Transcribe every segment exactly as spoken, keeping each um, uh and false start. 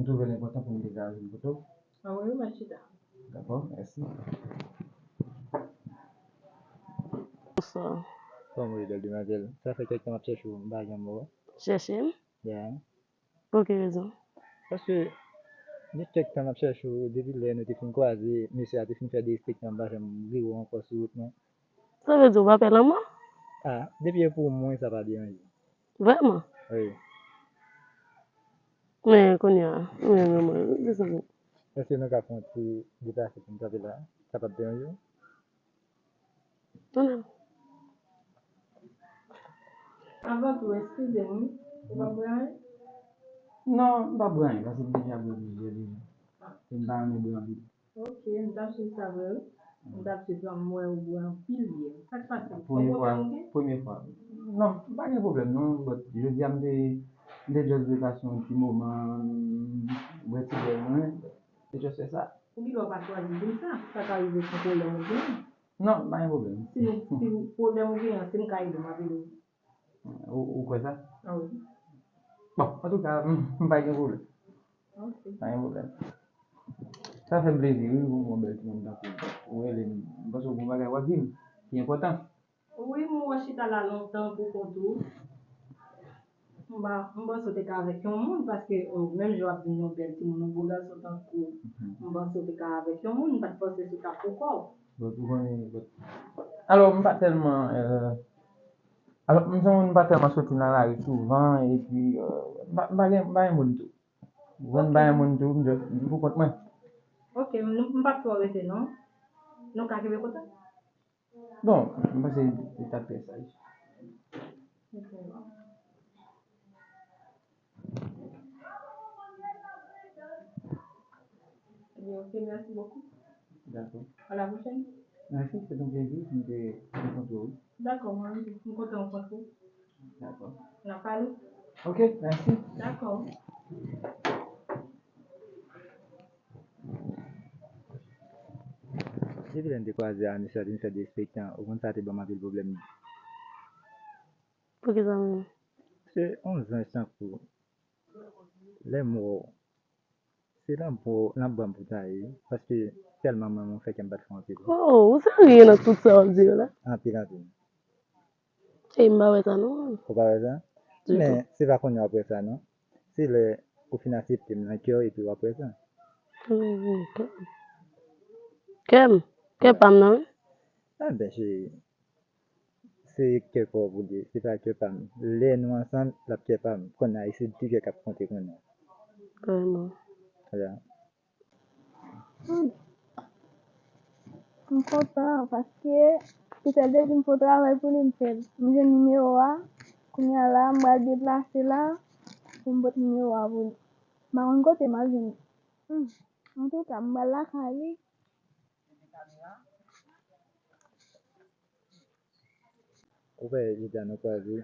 Twouve l enpòtan pou m te ka vin kote w. Ann wi, m ap chita. Dakò, mèsi. Bonswa. Kòman w ye, bèl demwazèl? Sa fè kèk tan m ap chèche w, m pa janm wè w. Chèche m? Ya. Pou ki rezon? Paske gen kèk tan m ap chèche w, depi lè nou te fin kwaze, mesye a te fin fè derespekte m, m pa janm rive w ankò sou wout mwen. Sa vle di w pa pè lanmò? A, depi e pou mwen, sa pa deranje. Vrèman? Wi. Men kounye a, mwen, mwen, mwen, desann. Èske nou ka fè yon ti deplase pou n kanpe la? Sa p ap deranje w? Tounen. Avan tou, eskize m, wi. Ou p ap bwè anyen? Non, m p ap bwè anyen, paske m deja bwè plizyè deja. E m pa renmen bwè anpil. Ok, m t ap swiv sa vre, wi. M t ap swiv sa, m wè ou bwè anpil yè. Sa k pase? Premye fwa, premye fwa. Non, m pa gen pwoblèm, non, but jodi a m te, m te just vle pase yon ti moman, m bwè ti bwè mwen, se just fè sa. Ou gen dwa pa chwazi di m sa, sa ka rive se pwoblèm ou genyen. Non, pa gen pwoblèm. Si nou, si pwoblèm ou genyen, si m ka ede w, m ap ede w. Ou, ou kwè sa? A wi. Bon, antouka, m pa gen pwoblèm. Ok. Pa gen pwoblèm. Sa fè m plezi, wi, pou m wè yon bèl timoun tankou w. Ou rele m, m panse w gen yon bagay w ap di m ki enpòtan. Wi, m wè w chita la lontan pou kont ou. M pa, m panse w te ka avèk yon moun, paske, o, menm jan w ap di m yon bèl timoun, yon bo gason tankou w, m panse w te ka avèk yon moun, m pa t panse se w t ap pou kò w. But ou konnen, but, alò, m pa tèlman, euh, alò, m se yon moun m pa tèlman soti nan lari souvan, epi, euh, m pa, m pa gen, m pa gen moun tou. Ou konprann, m pa gen moun tou, m just, m pou kont mwen. Ok, m, m p ap twò rete, non. Nou ka kenbe kontak? Bon, m panse li t ap trè saj. Ok. Ebyen, ok, merci beaucoup. Dakò. À la prochaine. Merci, c'est un plaisir pou m te rankontre w. Dakò, mwen menm tou, m kontan rankontre w. Dakò. N ap pale. Ok, merci. Dakò. Depi lè n te kwaze a, misye a te fin fè derespektan, ou konn sa te ban m anpil pwoblèm. Poukisa menm? Se yon zanj tankou w. Lè m wè w, se lanmou, lanmou ban m pou taye, paske tèlman m renmen w fè kè m pa t fè anpil. Oh, ou serye nan tout sa w ap di yo la? Anpil, anpil. Ey, m pa wè sa non. Ou pa wè sa? Ditou. Men se pa kounye a w ap wè sa non. Se lè ou fin aksepte m nan kè w epi w ap wè sa. Hmm, kè m. Kè m. Kè pa m nan, wi. Anben, cheri. Se kè pa w pou l ye. Se pa kè pa m. Lè nou ansanm, l ap kè pa m. Kounye a, e se de kè k ap konte kounye a. Vrèman. Ya. M kontan paske Christelle te di m fè yon travay pou li, m fè l. M jwenn nimewo a, kounye a la, m pral deplase la pou m pote nimewo a pou li. M pa konn kote m al jwenn li. Hmm. Antouka, m pral lakay li. Ou wè jodi a nou kwaze,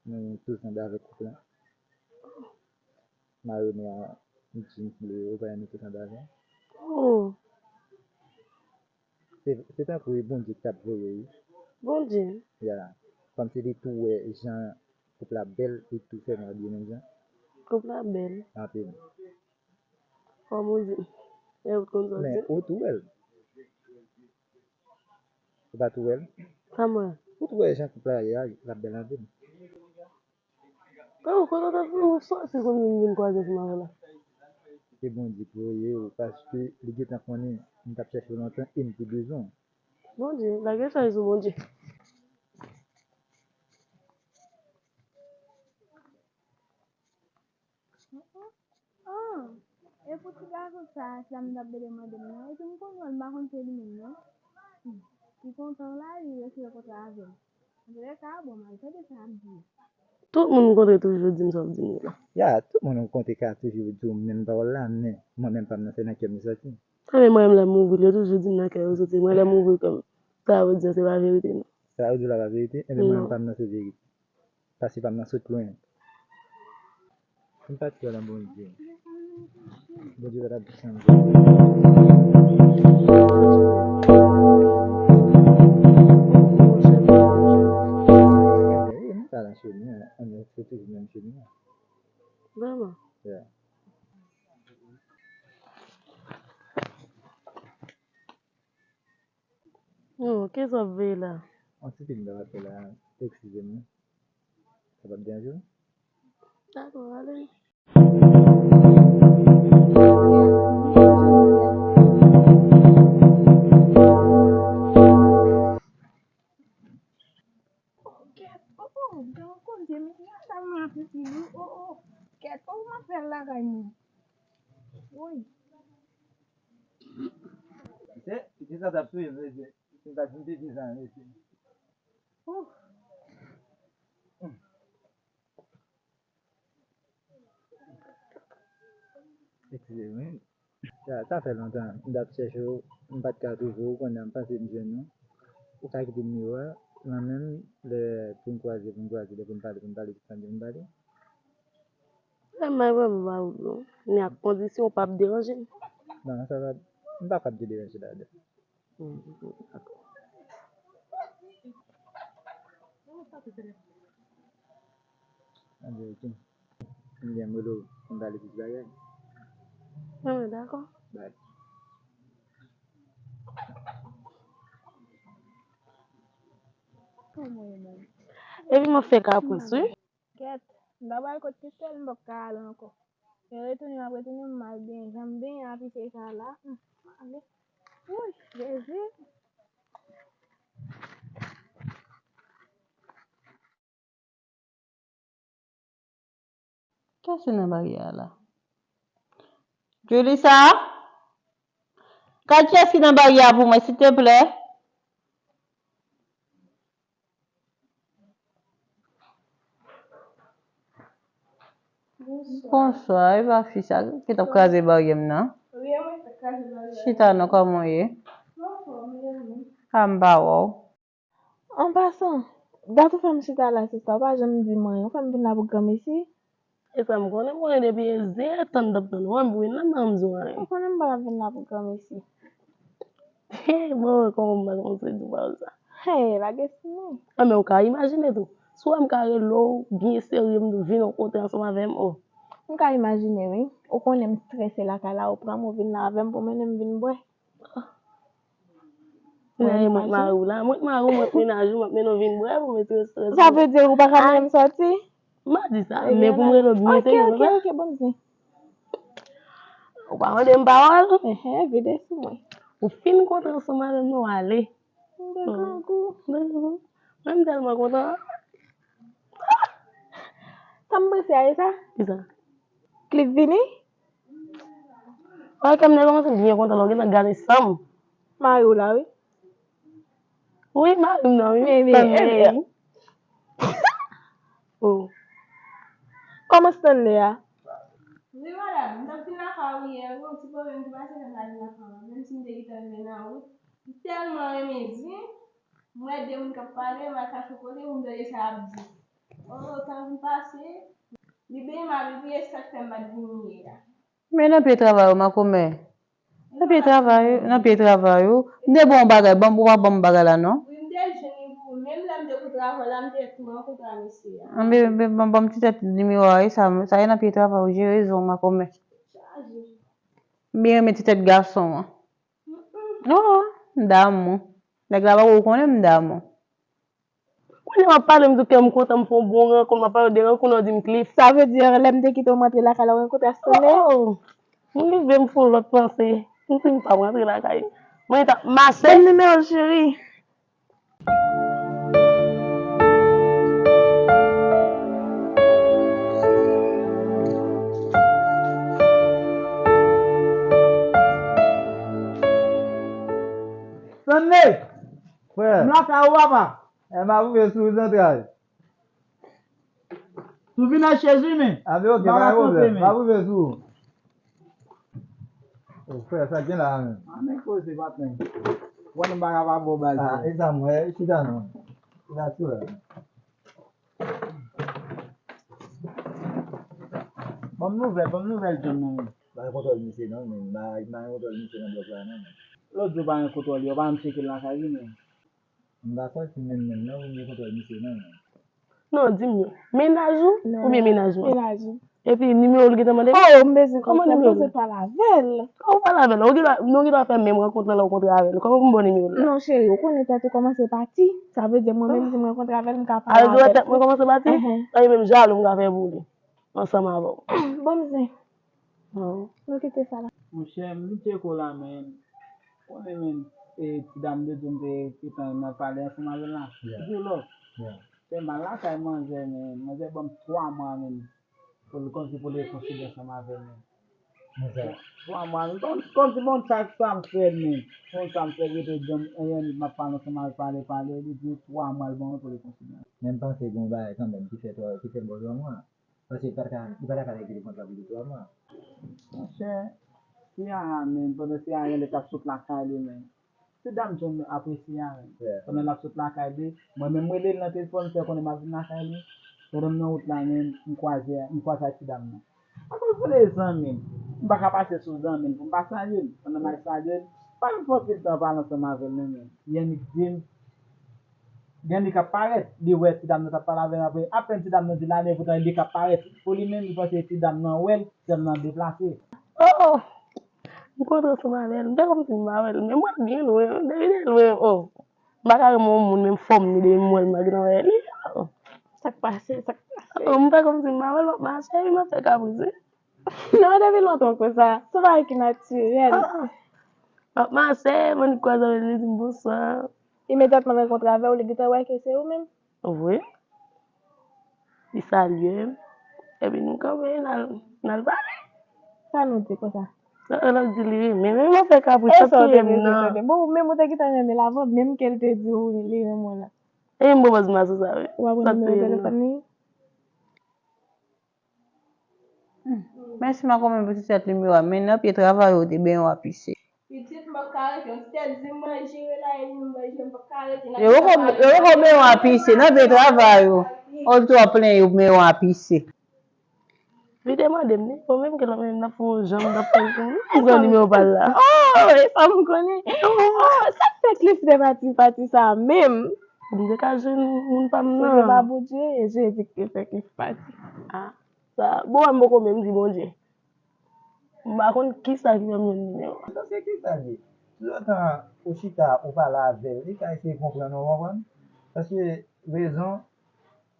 nou tou sanble avèk koup la. Mayo nwa, jeans ble, ou wè nou tou sanble avè l. Oh. Se, se tankou e Bondye ki t ap voye w, wi. Bondye? Ya. Kòmsi li tou wè jan koup la bèl, li tou fè nou abiye menm jan. Koup la bèl. Anpil. Fò Bondye. E ou t konn sa w di? Men ou tou wè l. Ou pa tou wè l? Sa m wè? Ou tou wè jan koup la ye a, l ap bèl anpil. Frè, ou konn antann ou sòti kounye a m vin kwaze ansanm avè w la. Se Bondye ki voye w, paske li gentan konnen m t ap chèche w lontan e m te bezwen w. Bondye, lage chay sou Bondye. Ah, e pou ti gason sa, sa m t ap bele mande m nan. Epi m konn wè l, m pa konn se li menm non. Hmm. Li kontan la, li resi rankontre avè m. Antoulèka, bon, m al tande sa y ap di. Tout moun m kontre toujou di m sa w di m yo la. Ya, tout moun m kontre ka toujou di w menm pawòl la, men mwen menm pa m nan, se nan kè m li soti. Sa men mwen menm lè m ouvri l, yo toujou di m nan kè yo soti. Mwen lè m ouvri l kè m, sa yo di a se pa verite non. Sa yo di w la pa verite, enben mwen menm pa m nan se verite. Pase pa m nan sot lwen. M pa t kwè nan Bondye. Bondye pa t ap janm vle. Wi, nou pa nan chemen an, se toujou menm chemen an. Vrèman? Yeah. Hmm, kisa w ap veye la? Yon ti fim m t ap fè la, eskize m wi. Sa p ap deranje w? Dakò, ale. Oh, kèt, oh, oh, dan kondye, men gad sa m ap fè wi, oh, oh, kèt, oh, m ap fè lakay mwen. Woy. Se, se sa t ap touye m, se, se, se sa t ap touye m, se. Ouf. Eskize m wi. Sa, sa fè lontan m t ap chèche w, m pa t ka twouve w, kounye a m panse m jwenn ou. Ou ka kite nimewo a nan men m, lè pou n kwaze, pou n kwaze, lè pou n pale, pou n pale, pou n pale, pou n pale. Lè m pa vrèman ba ou non, men ak kondisyon ou p ap deranje m. Non, sa va, m pa kwè ap gen deranje ladan. Hmm, dakò. Ann rete. M gen m rele w pou m pale plis bagay. Wi, wi, dakò. Bye. Epi mwen fè kapris, wi. Kèt, m pa bay kot Christelle, m p ap ka ale ankò. Yo retounen, m ap retounen, m mal benyen, jan m benyen a pise sa la. Hmm, ale. Woy, Jezi. Kiyès ki nan baryè a la? Julissa? Gad kiyès ki nan baryè a pou mwen, silteplè. Bonswa, e pa fi sa ki t ap kraze baryè m nan? Wi, e mwen ki t ap kraze baryè a. Chita non, kòman w ye? Mwen anfòm, e ou menm? A, m pa wè w. An pasan, dat ou fè m chita la, sista, ou pa janm di m anyen. Ou fè m vin la pou granmesi? E sa m konnen, m konnen depi yè tan m t ap tann ou, m vin la, m pa janm di w anyen. Ou konnen m pa t ap vin la pou granmesi. Hey, mwen wè kòman m pa t konn se di w pa sa. Hey, lage sou mwen. A, men ou ka imajine tou. Si w wè m ka rele w, byen serye, m di w vin yon kote ansanm avè m, o. M ka imajine, wi. Ou konnen m strese lakay la, ou pran m, ou vin la avè m pou mennen m vin bwè. Lè mwen mari w la, mwen mari w, mwen mennaj ou, mwen mennen w vin bwè pou mete strès. Sa vle di ou pa ka mennen m sòti? M pa di sa, men pou m rele w byen serye konsa. Ok, ok, ok, bon, m di. Ou pa mande m pawòl? Enhen, vide sou mwen. Ou fin kontre ansanm avè m, nou ale. M te grangou. M te grangou. Mwen m tèlman kontan. Sa m panse a, e sa? Kisa? Cliff vini? Wè, kè m te kòmanse byen kontan lè w gentan gade san m. Mari w la, wi. Wi, mari m nan, wi. Men, men, Stanley. Oh. Kòman Stanley a? Wi, madanm, m t ap vin lakay ou yè, wi, yon ti pwoblèm ki pase fè m pa vin lakay ou. Menm si m te gentan rive nan wout, m tèlman renmen di, m wè de moun k ap pale, m al kache kote pou m tande sa y ap di. Oh, tan vin pase, li benyen m ap priye, se sa k fè m pa t vini yè a. Men nan pye travay ou, makomè. Nan pye travay ou, nan pye travay ou. M te ba w yon bagay, ban m, ou pa ban m bagay la, non. Wi, m te jwenn li pou ou. Menm lè m te kontre avè w la, m te tou rankontre a mesye a. Anben, anben, ban, ban m ti tèt nimewo a, wi, sa, sa e nan pye travay ou, jere zon w, makomè. Chaje. M byen renmen ti tèt gason an. Non, m damou. Nèg la pa ko konnen m damou. Kounye a w ap pale, m di w kè m kontan, m fè yon bon rankont, m ap pale de rankont, w di m Cliff. Sa vle di, lè m te kite w, m antre lakay la, w rankontre a Stanley? Oh, oh. M rive, m fè yon lòt panse. M di m p ap rantre lakay. Mwen t ap mache. Ban m nimewo l, cheri. Stanley! Frè. M lakay ou, papa. E m ap rive sou ou zantray. Si w vin ak chèz wi, men. A, men oke, pa gen pwoblèm. M ap rive sou ou. O, frè, sa k gen la a menm? Ann koze, patnè. Ou konnen m pa ka pa ba w bal. A, e sa m wè, chita non. Chita sou la. Ban m nouvèl, ban m nouvèl John nan. Pa gen kontwòl misye non, men. Pa, pa gen kontwòl misye nan blòk la non, men. Lòt jou pa gen kontwòl, yo pa janm tcheke l lakay li, men. M pa santi menm menm non, m gen kontwòl misye non, men. Non, di m non. Mennaj ou oubyen mennaj mwen? Mennaj ou. Epi nimewo l gentan mande m. Oh, m bezwen konprann, m bezwen pale avè l. Kòman w pale avè l? Ou gen dwa, nou gen dwa fè menm rankont lan lè w kontre avè l. Kòman pou m ba w nimewo l la? Non, cheri, ou konnen tèt ou kòmanse pati. Sa vle di, mwen menm, si m rankontre avè l, m ka pale avè l. Alò, tèt mwen kòmanse pati? Ehe. Sa vle di, menm jalou m ka fè pou li. Ansanm avè w. Bon, m zen. Oh. Nou kite sa la. Monchè, m tcheke w la, men. Konnen, men, e, ti dam de di m te gentan nan pale ansanm avè l la. Yeah. Di w lò. Yeah. Fè mal lakay manzè, men. Manzè ban m twa mwa, men. Pou l kòmsi pou l rekonsilye ansanm avè l, men. Twa mwa, men. Kòmsi bon sa, sa m fè l, men. Bon sa m fè l, rete di m, anyen, m ap pale ansanm avè l, pale, pale, li di twa mwa l ban mwen pou l rekonsilye. Men m panse gen yon bagay kanmenm ki fè twa, ki fè l ba w twa mwa. Paske li pa ta ka, li pa ta ka regle kont la pou li twa mwa. Monchè, Ciara menm, pandan Ciara gen lè t ap sot lakay li menm. Ti dam jwenn apresye a menm. Pandan l ap sot lakay li, mwen menm m rele l nan telefòn, m fè konnen m ap vin lakay li. Pandan m nan wout la menm, m kwaze, m kwaze ak ti dam nan. Akoz vre zanmi m, m pa ka pase sou zanmi m pou m pa salye l. Pandan m al salye l, pa vin fè anpil tan pale ansanm avè l non menm. Yannick di m, Yannick ap parèt, li wè ti dam nan t ap pale avè l apre, apèn ti dam nan di l ale, poutan li k ap parèt. Pou li menm, li panse ti dam nan wè l, sè l nan deplase. Oh! M kontre ansanm avè l, m fè kòmsi m pa wè l, men m wè l byen lwen, depi de lwen, oh! M pa ka renmen yon moun, menm fòm li, depi m wè l, m pa gentan wè li. Oh! Sa k pase, sa k pase? Oh, m fè kòmsi m pa wè l, m ap mache, epi m ap fè kapris, wi. Non, depi lontan w konsa. Se yon bagay ki natirèl. Ah, ah. M ap mache, m annik kwaze avè l, li di m bonswa. Imedyatman l rankontre avè w, li gentan wè ke se ou menm? Wi. Li salye m. Epi nou kanpe, n al, n al pale. Sa nou di konsa? L ap di li renmen m, men m ap fè kapris, sa k touye m nan. Bon, ou menm ou te gentan renmen l avan, menm ke l te di w li renmen w la. Epi m pran pòz m pa sou sa, wi. Ou pa pran nimewo telefòn li? Hmm. Mèsi, m a konmen pou ti sèt nimewo a, men nan pye travay ou te benyen w a pise. Pitit, m p ap ka rete, yon sèl di m manje, rela e li m manje, m p ap ka rete. Yo poko, yo poko benyen w a pise, nan pye travay ou. Ou twò plenyen yo benyen w a pise. Li te mande m, ni, bon, menm ke lòt menm n ap fè yon jan, m t ap fè l pou m pran nimewo pa l la. Oh, e sa m konnen. Oh, sa k fè Cliff te pati, pati sa a menm? Pou m te ka jwenn moun pa m nan. Se pa Bondye, e Jezi ki te fè Cliff pati. Ah. Sa, bon, m poko menm di Bondye. M pa konn kisa ki fè m jwenn nimewo a. Paske kisa l ye? Toutotan ou chita, ou pale avè l, li ka eseye konprann ou, w konprann? Paske rezon,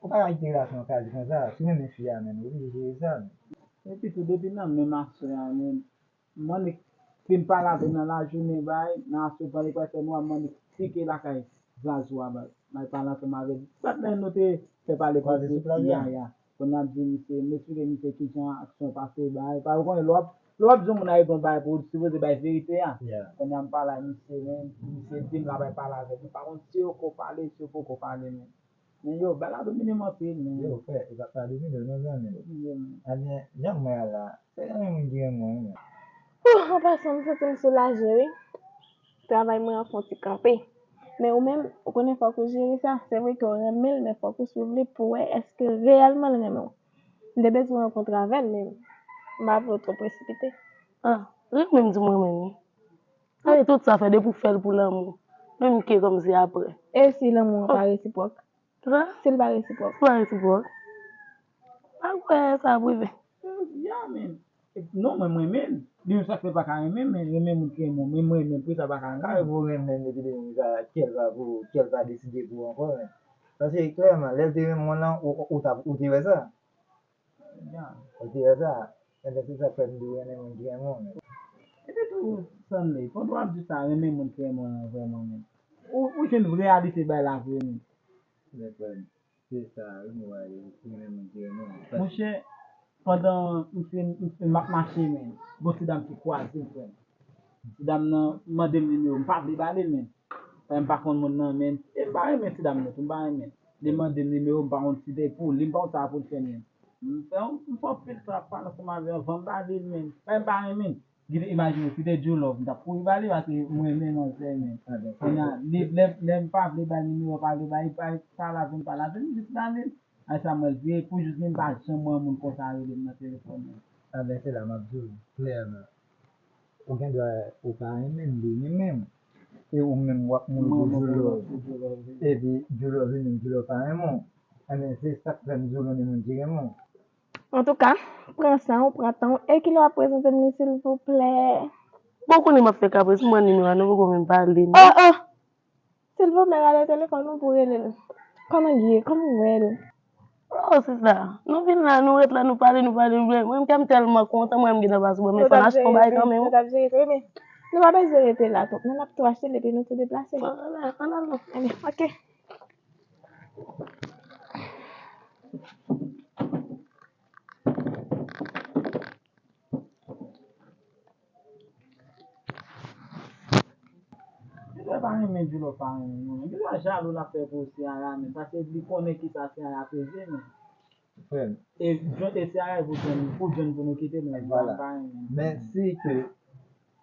ou pa ka kite relasyon an kazi konsa. Si w renmen fi a, menm, ou oblije jere sa, menm. Epi tou, depi nan menm aswè a, menm, m annik fin pale avè l nan lajounen, bay, nan aswè, pandan li pral fè nwa, m annik pike lakay Zazou a, bay. M al pale ansanm avè l. Patnè nou te fè pale pou ti Yaya. Kounye a m di misye, m esplike misye kijan aksyon pase, bay. Paske ou konnen, lè w ap, lè w ap di yon moun a regle yon bagay pou ou, ou sipoze bay verite a. Kounye a m pale ak misye, men, misye di m l ap al pale avè l. M pa konn si yo ko pale, si yo poko pale, men. Men yo, bagay la domine m anpil, men. Yo, frè, e pa, pa domine w non, zanmi m. Ebyen, jan m wè a la, se renmen moun ki renmen w, wi, men. Wouh, an pasan, m santi m soulaje, wi. Travay mwen an fè yon ti kanpe. Men ou menm, ou konnen fòk ou jere sa. Se vre ke w renmen l, men fòk ou swiv li pou w wè èske reyèlman l renmen w. M te bezwen rankontre avè l, men m pa vle w twò presipite. Ah, renmen m di m renmen l, wi. Sa vle tout sa fè depi w fè l pou lanmou. Menm ke kòmsi apre. E si lanmou an pa resipwòk? Sa? Si l pa resipwòk. Si l pa resipwòk. Pa kwè sa ap rive. Ya, men. Non, mwen, m renmen l. Li menm sa k fè l pa ka renmen m, men renmen moun ki renmen w. Men m renmen l, poukisa l pa ka renmen m? Sa vle di ou renmen l epi depi sa, kè l pa pou, kè l pa deside pou ou ankò, men. Paske, klèman, lè l te renmen w lan, ou, ou, ou t ap, ou te wè sa. Ou te wè sa. Ebyen, se sa k fè m di w renmen moun ki renmen w, men. Epi tou, Stanley, pandan w ap di sa, renmen moun ki renmen w lan vrèman, men. Ou, ou jwenn vrè reyalite bagay la vre, men. Men, frè m. Se sa wi, mwen renmen moun ki renmen m. Monchè, pandan m fin, m fin, m ap mache, men, gon ti dam ki kwaze m, frè m. Ti dam nan mande m nimewo, m pa vle ba li l, men. Paske m pa konn moun nan, men. E m pa renmen ti dam nan tou, m pa renmen. Li mande m nimewo, m pa konn si se pou li, m pa konn sa pou l fè, men. M fè, m fè anpil tan ap pale ansanm avè l anvan m ba li l, men. Paske m pa renmen. Gide, imajine w, si te Djoulo, m t ap kouri ba li paske m renmen manzè, men. Kounye a, li, lè, lè m pa vle bay nimewo, pa vle bay, bay, pa lave m, pa lave m, jis ba li l. Ay sa mwen vye, pou jis li m pa janm wè yon moun konsa rele m nan telefòn, men. Anben, se la m ap di w klèman. Ou gen dwa ou pa renmen l, li renmen w. E ou menm w ap mouri pou Djoulo. Epi Djoulo vini, Djoulo pa renmen w. Anben, se sa k fè m di w renmen moun ki renmen w. Antouka, pran san w, pran tan w, e kilè w ap prezante m li, silvouplè? Bon, konnen m ap fè kapris, m pran nimewo a, nou poko menm pale, non? Oh, oh! Silvouplè, rale telefòn ou pou rele l. Kòman l ye? Kòman w wè l? Oh, sista, nou vin la, nou ret la, nou pale, nou pale, nou pale. Mwen, kè m tèlman kontan, mwen, m gentan pase bò, men fò n achte yon bagay kanmenm. Nou t ap jere tou, men nou pa bezwen rete la twòp. Non, n ap tou achte l epi nou tou deplase. Ann al, ann al non. Anben, oke. Kilè pa renmen Djoulo pa renmen mwen menm? Kilè jalou l ap fè pou Ciara menm? Paske li konnen kisa Ciara peze menm. Frè m. E jwenn e Ciara e pou jwenn pou jwenn pou nou kite l menm. Vwala. Pa renmen. Men si ke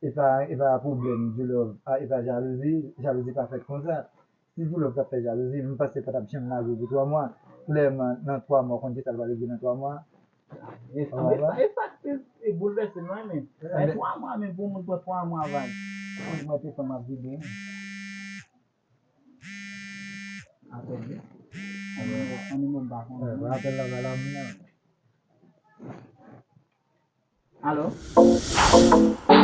e pa e pa pwoblèm Djoulo, a, e pa jalouzi, jalouzi pa fèt konsa. Si Djoulo t ap fè jalouzi, m panse pa t ap janm lage w pou twa mwa. Klèman, nan twa mwa, w konn kisa l pral regle nan twa mwa. E sa ki boulvèse m nan men. Bay twa mwa men pou moun pran twa mwa vag. Mwen te fanm ap vide. Apèl li. An nimo m pa konnen. Apèl la pa la moun nan. Alo?